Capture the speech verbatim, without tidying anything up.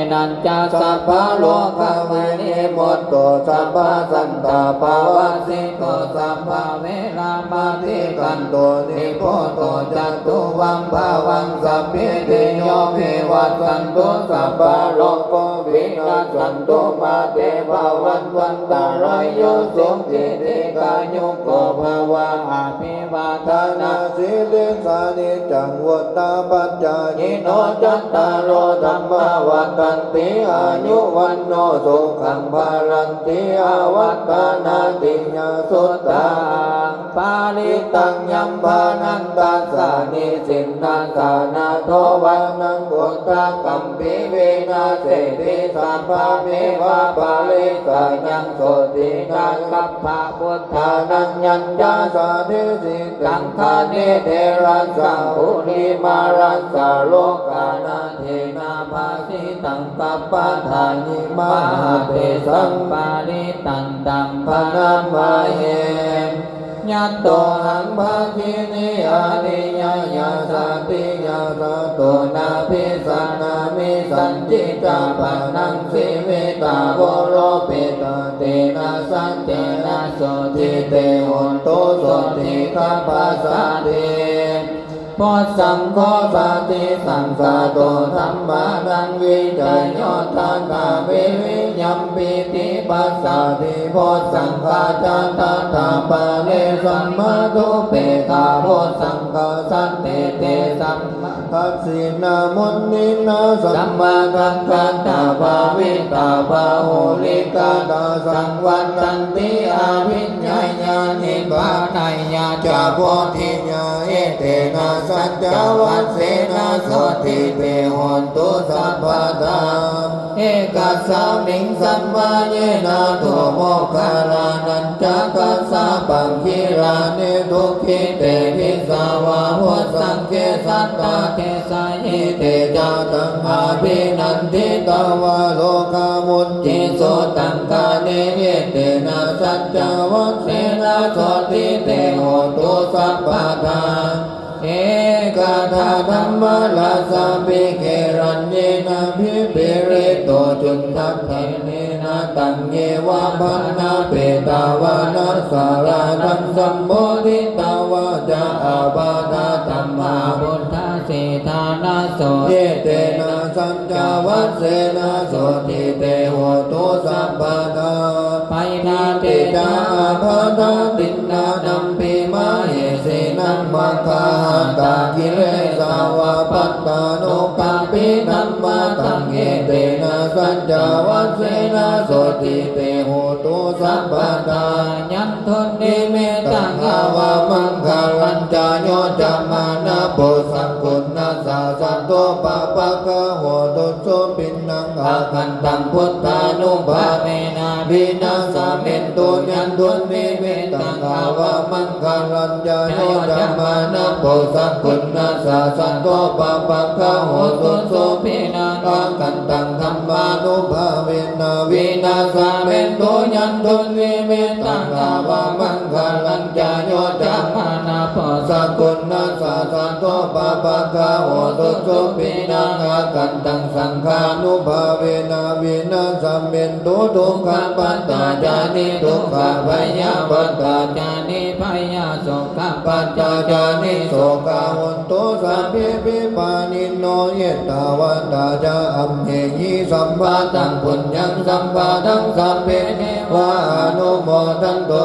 Nañca sabbarogavinimutto sabbasantāpavajjito sabbaveramatikkanto nibbuto ca tuvaṃ bhavaṃ. Sabbītiyo vivajjantu sabbarogo vinassatu mā te bhavatvantarāyo sukhī dīghāyuko bhava. Abhivādanasīlissa niccaṃ vuḍḍhāpacāyino cattāro dhammā vaḍḍhanti āyu vaṇṇo sukhaṃ balaṃ. Tiṇṇaṃ vata natthi yā suttaṃ parittaṃ yamhānaṃ tassa nisinnassāna dho vanaṃ uddakaṃ pi vinasseti sabbameva parissayaṃ. Sotthi na gabbha vuṭṭhānaṃ yañca sadisitaṃ khaṇe therassa aṅgulimālassa lokāna tena bhāsitaṃ gabbhāṭāhi mahātejaṃ parittaṃ taṃ bhaṇāma he. Yato haṃ bhagini ariyāya jātiyā jāto nābhijānāmi sañcicca pāṇaṃ jīvitā voropetā tena saccena sotthi te hotu sotthi gabbhassa te. Bojjhaṅgo satisaṅkhāto dhammānaṃ vicayo tathā viriyampīti passaddhi bojjhaṅgā ca tathāpare sammādupekkhā bojjhaṅgā sattete sammā dassena muninā sammadakkhātā bhāvitā bahulīkatā saṃvattanti abhiññāya nibbānāya ca bodhiyā. Etena saccavajjena sotthi te hotu sabbadā. Ekasmiṃ samaye nātho moggallānañca kassapaṃ gilāne dukkhite disvā bojjhaṅge satta desayi. Te ca taṃ abhinanditvā rogā mucciṃsu taṅkhaṇe. Etena saccavajjena sotthi te hotu sabbadā. Ekadā dhammarājāpi gelaññenābhipīḷito cundatthe nena taṃ eva bhaṇāpetvāna sārathā sammoditvā ca ābādhā tamhā vuṭṭhāsi ṭhānaso. Etena saccavajjena sotthi te hotu sabbadā. Pahīnā te ca ābādhā tiṇṇannampi mahesinaṃ maggāhatakilesā va pattānuppattidhammataṃ. Etena saccavajjena sotthi te hotu sabbadā. Yandunnimittaṃ avamaṅgalañca yo cāmanāpo sakuṇassa saddo pāpaggaho dussupinaṃ akantaṃ buddhānubhāvena vināsamentu. Yandunnimittaṃ avamaṅgalañca yo cāmanāpo sakuṇassa saddo pāpaggaho dussupinaṃ akantaṃ dhammānubhāvena vināsamentu. Yandunnimittaṃ avamaṅgalañca yo cāmanāpo sakuṇassa saddo pāpaggaho dussupinaṃ akantaṃ saṅghānubhāvena vināsamentu. Dukkhappattā ca niddukkhā bhayappattā ca nibbhayā sokappattā ca nissokā hontu sabbepi pāṇino. Ettāvatā ca amhehi sambhataṃ puññaṃ sambhataṃ sabbe devānumodantu